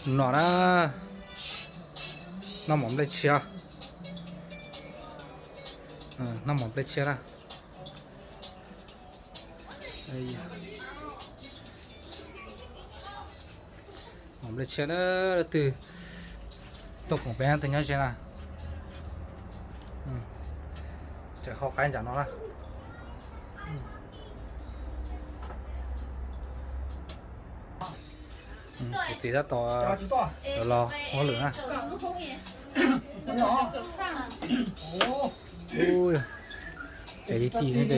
No na, noj mov nplej tshiab, noj mov nplej tshiab na. Mov nplej tshiab na, leej twg tuaj koom peb leej twg nyob ze na. Tseem hau qaib ntsam no na. Kuv txiv tab tom los hauj lwm na. Tsev li ti ne.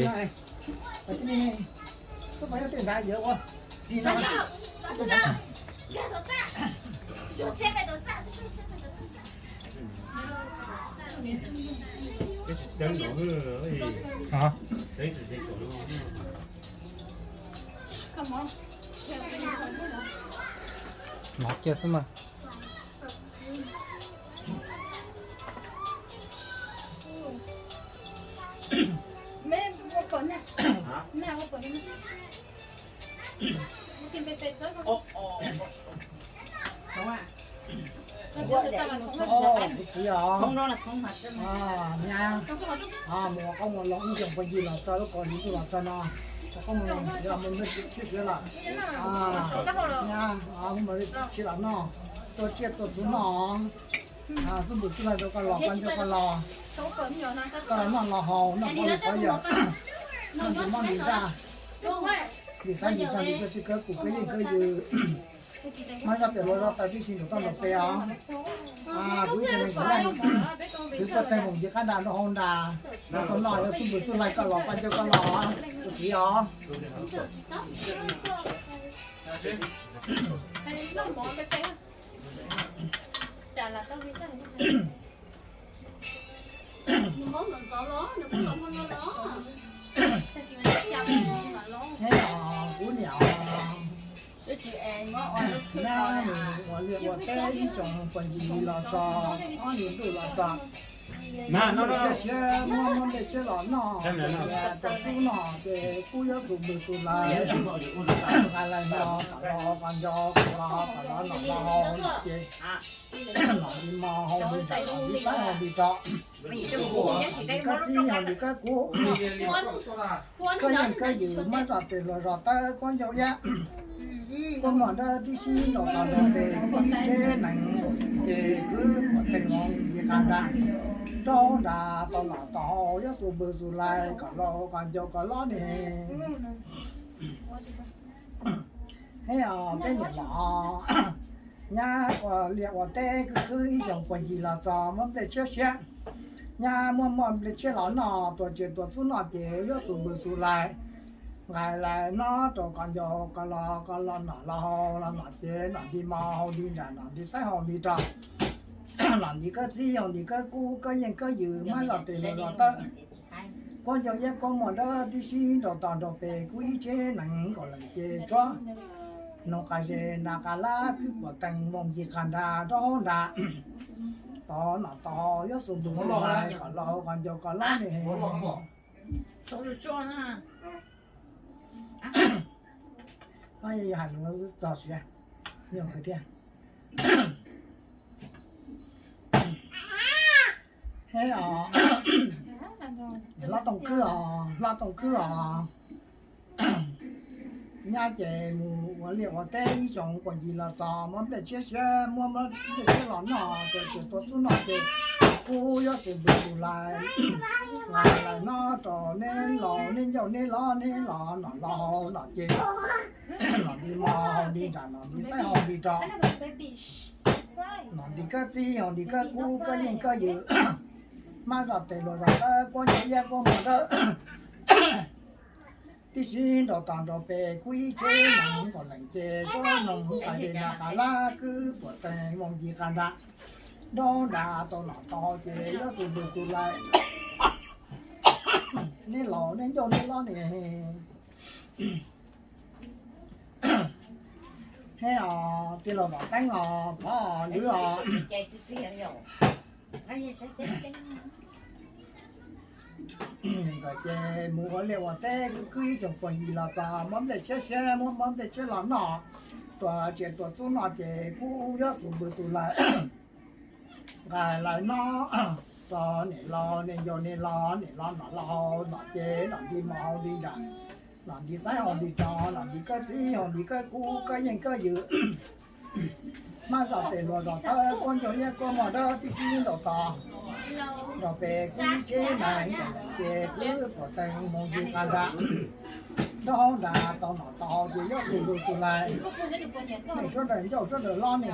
Nov kiag xwb mas. Kuv txiv os, nyab, mus ua qoob ua loo ib xyoos puag ncig los txog lub kaum hli ntuj los txog no, ua qoob ua loo txiv os, mus nplej tshiab siab lawm. Nyab, mus nplej tshiab los noj, tua tsiaj tua txhuv noj, xub npum xub laig rau koj los, koj nco koj los, koj los noj los haus, noj pab lwm pab yawm, noj ntsis mob ntsis nraj. Ntsis xav ntsis txog ntsis koj txij koj kuv koj yeej koj yws, muab zoj tes hluas zoj taw tib si nraum toj nraum pem os. Kuv ib tsoom neeg kuv leej, kwv tuaj tag moos nce qab nrad rau hauv nrad, los tau noj, yuav xub npum xub laig koj los, koj nco koj los, kuv txiv os. Kuv niam, nyab mus ua liaj ua teb ib xyoos puag ncig los txog ob hlis ntuj los txog, siab siab muab muab nplej tshiab los noj, tua txhuv noj ces kuj yuav xub npum xub laig, nqa lais no kom los kom nco kom los kom los noj los haus ces los li mos haus li nram los li xaib haus li rov. Ntsis koj txib haus ntsis koj kuv, koj yeej koj yws, muab zoj tes hluas zoj taw kuab ncauj iab, kuab muag dawb tib si nraum tod nraum pem kuj ib tsev neeg, ces kwv puag teg moos nce qab nrad rau nrad tau los tau haus yuav xub npum xub laig kom los kom nco kom los ne. He os peb niam los, nyab ua liaj ua teb khwv khwv ib xyoos puag ncig los txog muab nplej tshiab siab, nyab muab muab nplej tshiab los noj, tua tsiaj tua txhuv noj ces yuav xub npum xub laig, nqa lais no rau kom nco kom los kom los noj los haus los noj ces noj li mos haus li nram noj li xaib haus li rov. Los ntsis koj txib haus ntsis koj kuv, koj yeej koj yws, muab zoj tes hluas zoj taw kuab ncauj iab kuab muag dawb tib si nraum tod nraum pem kuj ib tsev neeg nkaum leej ces tsuav noog qas zes nram qas lab kwv puag teg moos nce qab nrad rau nrad tod noj tod haus yuav xub npum xub laig kom los kom nco kom los ne. Yog hais lus txog siav, yog hais tias, he os, hlob Tooj Khwb os, hlob Tooj Khwb os, nyab ces mus ua liaj ua teb ib xyoos puag ncig los txog muab nplej tshiab siab, muab muab nplej tshiab los noj, tua tsiaj tua txhuv noj ces kuj yuav xub npum xub laig, nqa lais no rau neb los neb ncauj neb los neb los noj los haus noj ces noj li mos haus li nram noj li xaib haus li rov. Noj li koj txib haus li koj kuv, koj yeej koj yws, muab zoj tes hluas zoj taw kuab ncauj iab kuab muag dawb tib si nraum tod nraum pem kuj ib tsev neeg nkaum leej ces tsuav noog qas zes nram qas lab kwv puag teg moos nce qab nrad rau nrad tau noj tau haus ces yuav xub npum xub laig, neb los neb ncauj neb los ne. He os tij laug Vam Teeb os, phov lwv os, ntxawm ces mus ua liaj ua teb khwv khwb ib xyoos puag ncig los txog muab nplej tshiab siab, muab muab nplej tshiab los noj, Tuam tsev tuam txub no ces kuj yuav xub npws xus lawm, nqa lawv noj rau niam laus niam yau, niam laus niam laus, nom laus haus, nom ces nom nti mos haus nti nram, nom nti xaib haus nti rov, nom nti kab txib haus nti kab kub kab yeej kab yws, mab zog tes hluas zog tawb kuab ncaug iab kuab mog dawb tib si nraum tod nraum pem kuj ib tsev neeg ces kuj puam teeg mus ncig qas nrad, nraub haub nrad tau nom tau haus ces yuav xub npws xus lawm. Nej suav daws ncauj suav daws hlob ne,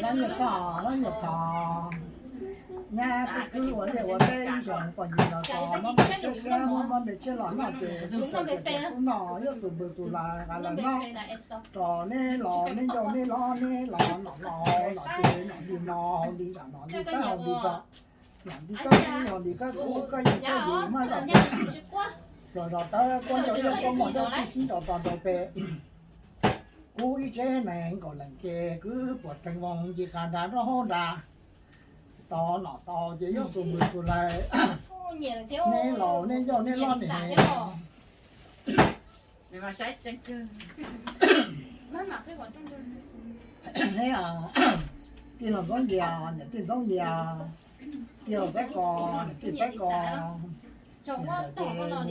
hlob nyuag tog hlob nyuag tog, nyab kwb kwb ua liaj ua teb ib xyoos puag ncig los txog, mob nplej tshiab siab muab mob nplej tshiab los noj ces kuj tuam tsev tuam txub noj yuav xub npws xus lawm, nqa lawv noj rau neb laus neb ncauj neb hlob, neb laus nom laus haus, nom ces nom nti mos haus nti nram, nom nti xaib haus nti rov, nom nti kab txib haus nti kab kub kab yeej kab yws, mab zog tes hluas zog tawb kuab ncaug iab kuab mog dawb tib si nraum tod nraum pem kuj ib tsev neeg nkaum leej ces kuj puam teeg mus ncig qas nrad, nraub haub nrad tau nom tau haus ces yuav xub npws xus lawm. Neb laus neb ncauj neb hlob ne, tij laug Ntxoov Yias, niam tij Ntxoov Yias, tij laug Xaiv Kos, niam tij Xaiv Kos, ces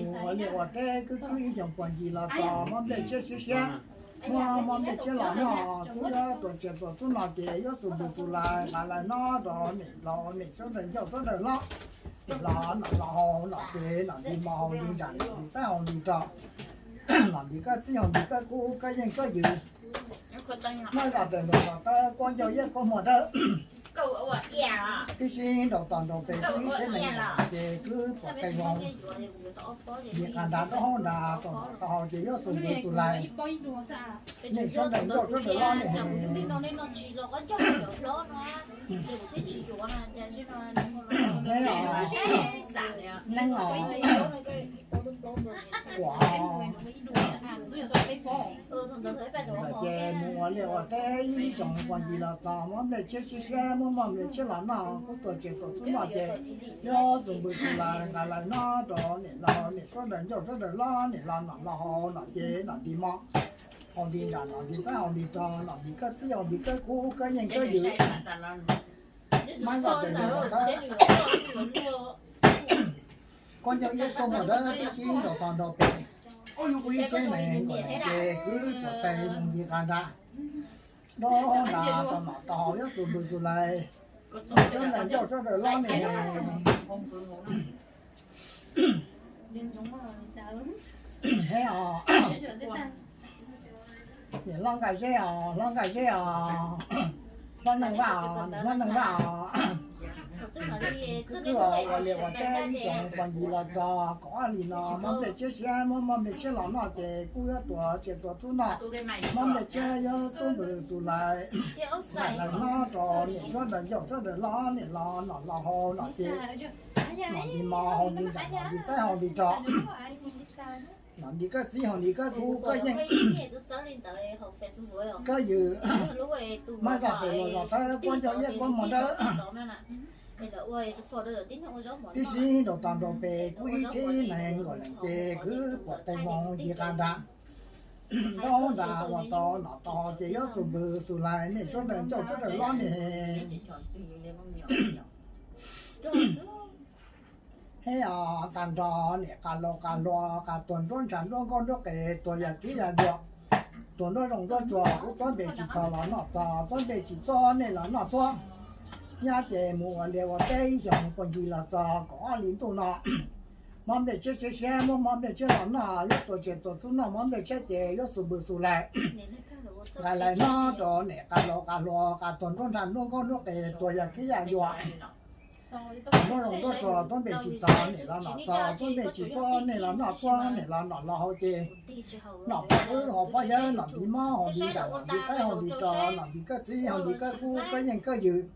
mus ua liaj ua teb kwb kwb ib xyoos puag ncig los txog, mob nplej tshiab siab siab muab mob nplej tshiab los noj, kuj yuav tuam tsev tuam txub noj ces yuav xub npws xus lawm, nqa lawv noj rau niam laus niam suav daws ncauj suav daws hlob, niam laus nom laus haus, nom ces nom nti mos haus nti nram, nom nti xaib haus nti rov, nom nti kab txib haus nti kab kub kab yeej kab yws, mab zog tes hluas zog tawb kuab ncaug iab kuab mog dawb tib si nraum tod nraum pem kuj ib tsev neeg ces kuj puam teeg mus ncig qas nrad, nraub haub nrad tau nom tau haus ces yuav xub npws xus lawm. Nej suav daws ncauj suav daws hlob ne, neeb os, neeb os, kuam, ces mus ua liaj ua teb ib xyoos puag ncig los txog, mob nplej tshiab siab siab muab mob nplej tshiab los noj, kuj tuam tsev tuam txub noj ces yuav xub npws xus lawm, nqa lawv noj rau niam laus niam suav daws ncauj suav daws hlob, niam laus nom laus haus, nom ces nom nti mos haus nti nram, nom nti xaib haus nti rov, nom nti kab txib haus nti kab kub kab yeej kab yws, mab zog tes hluas zog tawb kuab ncaug iab kuab mog dawb tib si nraum tod nraum pem kuj ib tsev neeg nkaum leej ces kuj puam teeg mus ncig qas nrad, nraub haub nrad tau nom tau haus yuav xub npws xus lawm. Nej suav daws ncauj suav daws hlob ne, hlob Nkaj Zeb os, hlob Nkaj Zeb os, hlob Neej Vaj os, hlob Neej Vaj os, kwv kwv os, ua liaj ua teb ib xyoos puag ncig los txog kaum ob hlis no, mob nplej tshiab siab muab mob nplej tshiab los noj ces kuj yuav tuam tsev tuam txub noj, mob nplej tshiab yuav xub npws xus lawm. Nqa lawv noj rau niam suav daws ncauj suav daws hlob, niam laus nom laus haus, nom ces nom nti mos haus nti nram, nom nti xaib haus nti rov, nom nti kab txib haus nti kab kub kab yeej kab yws, mab zog tes hluas zog tawb kuab ncaug iab kuab mog dawb tib si nraum tod nraum pem kuj ib tsev neeg nkaum leej ces kuj puam teeg mus ncig qas nrad, nraub haub nrad uas tau nom tau haus ces yuav xub npws xus lawm. Nej suav daws ncauj suav daws hlob ne, He os, tag nrho niam qas laus qas hluas, qas tuag nruab ntsha nruab nkauj nruab qes, tuag yam kiv yam yuam, tuag nruab zoov nruab tsuag, kuj tuab npe tsis txog los noj txog, tuab npe tsis txhua nej los noj txhua. Nyab ces mus ua liaj ua teb ib xyoos puag ncig los txog kaum ob hlis ntuj no, mob nplej tshiab siab siab muab mob nplej tshiab los noj, yuav tuam tsev tuam txhub noj mob nplej tshiab ces yuav xub npws xus lawm. Nqa lawv noj rau niam qas laus qas hluas, qas tuag nruab ntsha nruab nkauj nruab qes, tuag yam kiv yam yuam, nruab zoov nruab tsuag, tuab npe tsis txog nej los noj txog, tuab npe tsis txhua nej los noj txhua, nej los nom los haus ces nom pog wb haus pog yawg, nom nti mob haus nti nram, nom nti xaib haus nti rov, nom nti kab txib haus nti kab kub kab yeej kab yws,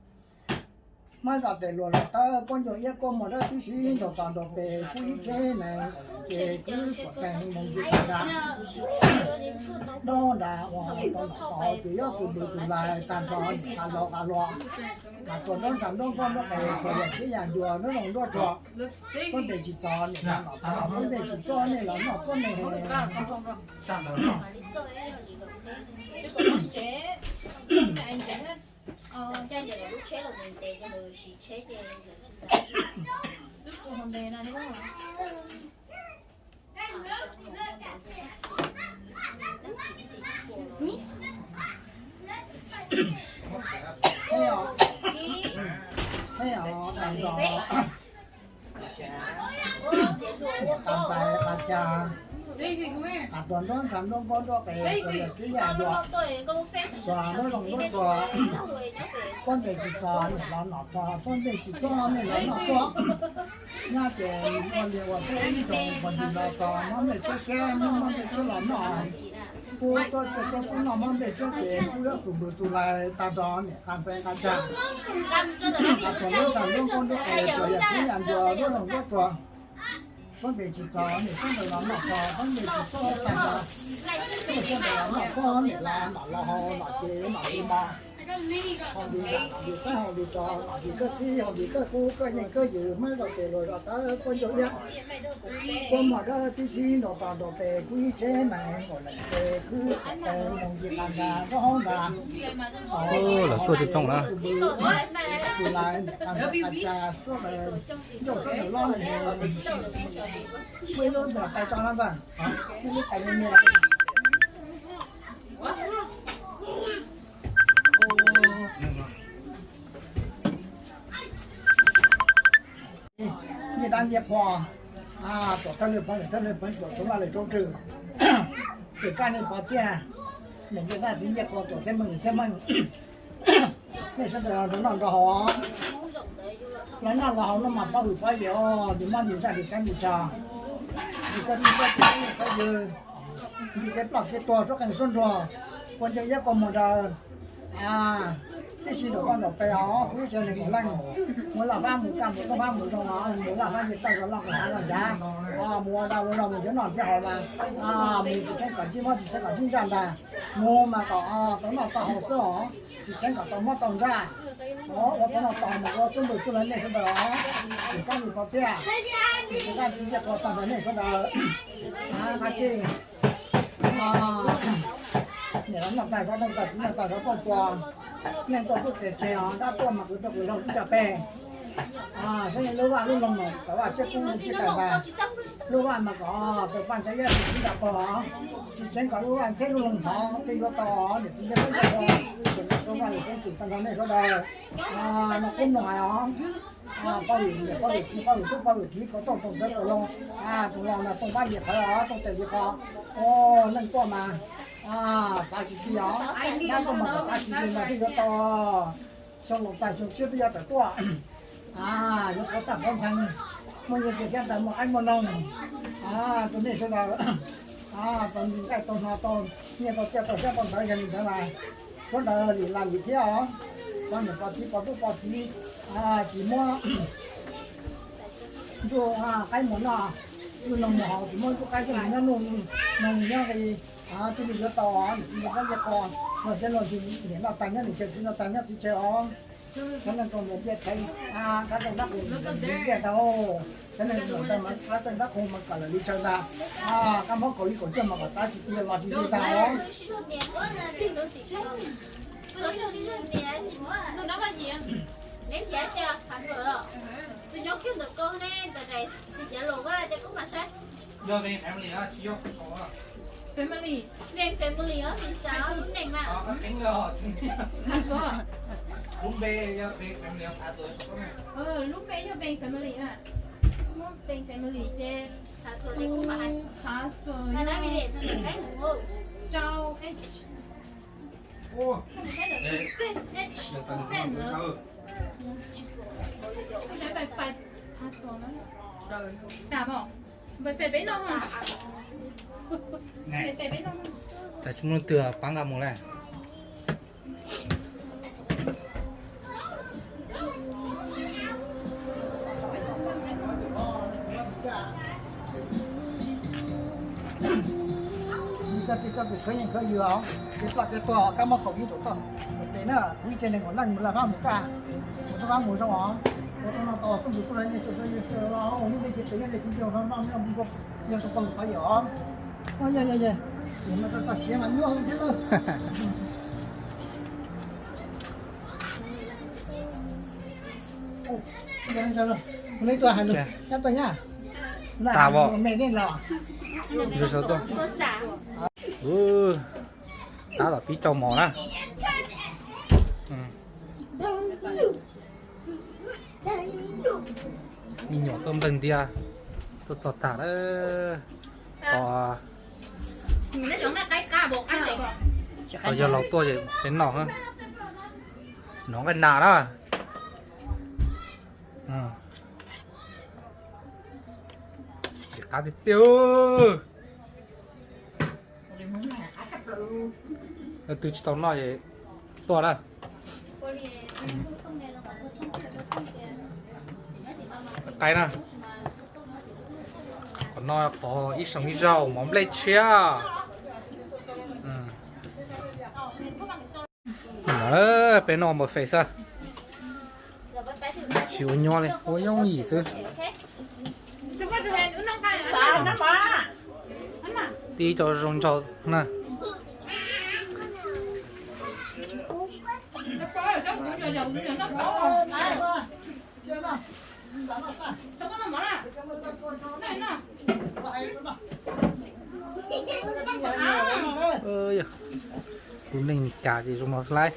Mab zom tes luas zom tawb, kuab ncaug iab kuab muag dawb tib si, nraug txos nraug pes kub ib tsheb nees, ces kwv kuam tees mus yig nrad, dab nrad uas tau nom tau haus ces yuav xus npws xus lais tag nrho, nim qas los qas hluas, mas tuam nruab ntshav nruab nkuaj nruab qes, txhua yam txhia yam ncuav nruab zoov nruab tsuag, tuab npe tsis txog nim qas nom txog, tuab npe tsis txog nej los noj txhob me. Thiab os, tag nrho niam qas ntxais qas cag, qas tuam nruab ntshav nruab nkuaj nruab qes, txhua yam txhia yam ncuav, txhua nruab zoov nruab tsuag, tuab npe tsis txog nim los nom txog, tuab npe tsis txog nej los noj txhob. Nyob ces ua li ua teb ib tsoom puag ncig los txog, muab nplej tshiab kiag, muab muab nplej tshiab los noj, kuv tuaj tsuag tuaj txub noj muab nplej tshiab ces kuv yuav xus npws xus lais tag nrho niam qas ntxais qas cag, qas tuam nruab ntshav nruab nkuaj nruab qes, txhua yam txhia yam ncuav nruab zoov nruab tsuag, tuab npe tsis txog nim tuab npe los noj txog, tuab npe tsis txog tag nrho, tuab npe tsis txog los noj txhob, nim los nom los haus, nom ces nom li mos, haus li nram, nom li xeeb, haus li tso, nom li kawj txhib, haus li kawj kub, kawj yeej kawj ywm, mab zom tes luas zom tawb, kuab ncaug iab kuab muag dawb tib si, nraug txos nraug pes kub ib tsheb nees, nkaum leej pes kwv kuam tees mus yig nrad, dab nrad, lawv tuaj tsis tsoom na. Xus lais niam qas ntxais qas cag, suab daws ncauj suab daws loj, muaj ib lub ntawm tais tso no ntag, muaj ib lub tais me me. Nyiaj dab nyiaj qhua, tuam thawj lwm peev, lwm thawj lwm peev, tuam txhua laj lwm rau rwg, xwm kaj nej pov txiaj, niam nyiaj dab txiv nyiaj qhua, tuam txhiaj meej lwm txhiaj meej. Nej sawv daws los nrog noj nrog haus, los noj los haus no mas pov hwm pov yawm, ntim mab ntim ntsaj ntim teb ntim chaw, ntim koj tib koj txiv koj yawg, ntim kev ploj kev tuag suab qeej suab nruag, kuab ncaug iab kuab muag daws. Tib si nraum koj nraum pes os, kuv ib tsev nees nkaum leej, mus laj fab mus kaj mus toj fab mus zoo os, mus laj fab nce toj zos loj nqis hav zos ncav, mus ua dab ua zog mus nrhiav noj nrhiav haus mas, mus tsis txheeb kom ntsib mob tsis txheeb kom ntsib ntsaj ntag, mus mas kom tau noj tau haus xwb os, tsis txheeb kom tau mob tau ntsaj. Ua tau noj tau haus mas ua xwb npws xwb lawv nej sawv daws os, tsis txhob li pov txiaj, tsis txhob tsis nyiaj qhua tag nrho nej sawv daws. Qab tsij niam los noj tag zov tooj tag txiv noj tag zov tooj txuas, neej tuaj tub txias tseg os, dab tuaj mas qws rau qws zog ib co peg. Saib lub vaj lub loog mas kom vaj tshiab kub tshiab kawg ntag. Lub vaj mas kom tus paj ntxhais iab tus txiv nram pog, tsis txheeb kom lub vaj ntxheb lub loog ntxhov peb yuav tau os, niam txiv ncej pob ncej kho, tus vaj lus txheeb tus tag nrho nej sawv daws. Noj qub mloog hais os, poj lwm niam poj lwm txiv poj lwm tub poj lwm kiv kom tooj toom ntawv kom loo, tus los mas tooj pab nyiam qhawv os, tooj tes li qho. Neej tuaj mas txav tsis ti os, dab tuaj mas kom txav tsis ti mas peb yuav tau. Xyoo laus tag xyoo tshiab peb yuav tawm tuaj, yuav pov tag pov ntxhee, muaj nyiaj txiag xyab ntawv muaj qaib muaj noog rau nej sawv daws. Tau nqaij tau hno tau nyiaj tau txiaj tau xyab tau ntawv yog li ntawd mas sawv daws lim las lim thiab os. Poj niam poj txiv poj tub poj txiv tsis muab ntuj qaib mus noj, ntuj noog mus haus tsis muab ntuj qaib coj mus nyob nuj noog nyob nqi, thiaj li yuav tau os. Niam txiv ncej pob ncej kho, luag teb luag ntxhi niam noj tag nyob niam chaw txiv noj tag nyob txiv chaw os. Sawv daws rau niam ntiaj teb, qab zeej dab qhuas ntiaj tau, sawv daws rau mas qab zeej dab qhuas mas kom lawm li chaw ntag. Kab mob kaum li kaum cuaj mas kom txav tsis ti los tsis ti tag os. Yog Vees family tsis yog. Family. Vees family os, tsis xav lub neej mas. Lub npe yog Vees family, lub npe yog Vees family na. Muab Vees family ces Pastor, rau H. Six H, seven. Phải, phải passport đó. Đảm bảo. Phải, phải biết nó. Tsam tsis muaj leej twg pab nqa mus lawm. Koj tij koj kwv khwv yeej khwv yws os, ces tua ces tua kab mob kaum ib ntus toj. Ces na kuv ib tse neeg uas leej mus laj fab mus kaj, mus rov qab mus zoo os. Ua tau no tau xub ntus xub hlais yeej xwm yeej xwm los ua lub npe ces tes yeej le kuv yog no noj noj npua yog xu pog qhov yom. Yog yog yog, no txog siav mas nyuaj thiab lawm. Kuv le tuaj hais lus, nyab tuaj nyab. Tas vos. Tab tom pib tsau mov na. Me nyuam tuaj npleeg ntias, tuaj txog tag lawm. Qhov yog laus tuaj ces peb noj, nov nqaij nas na. Qab tiag tiag. Leej twg tsis tau noj es tuaj na. Qaib na. Qhov no qhov ib xyoo ib zaug mov nplej tshiab. Peb noj npau fes xwb. Tsis ua nyuaj li, ua yooj yim xwb. Tib co zoo nraug na. Kuv neeg Mes Kas ces zoo no laib.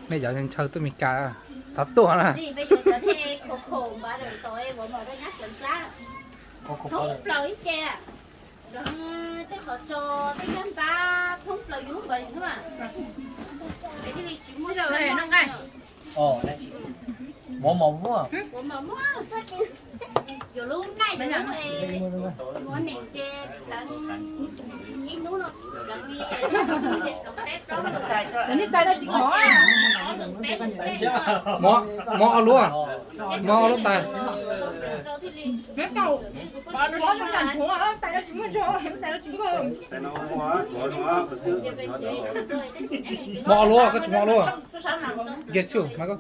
Nej cov ntshaw tuaj Mes Kas thov tuaj na. Mov mos muaj. Mov, mov ob lub, mov ob lub tais. Mov ob lub, koj tsis mov ob lub? Get two, mas koj.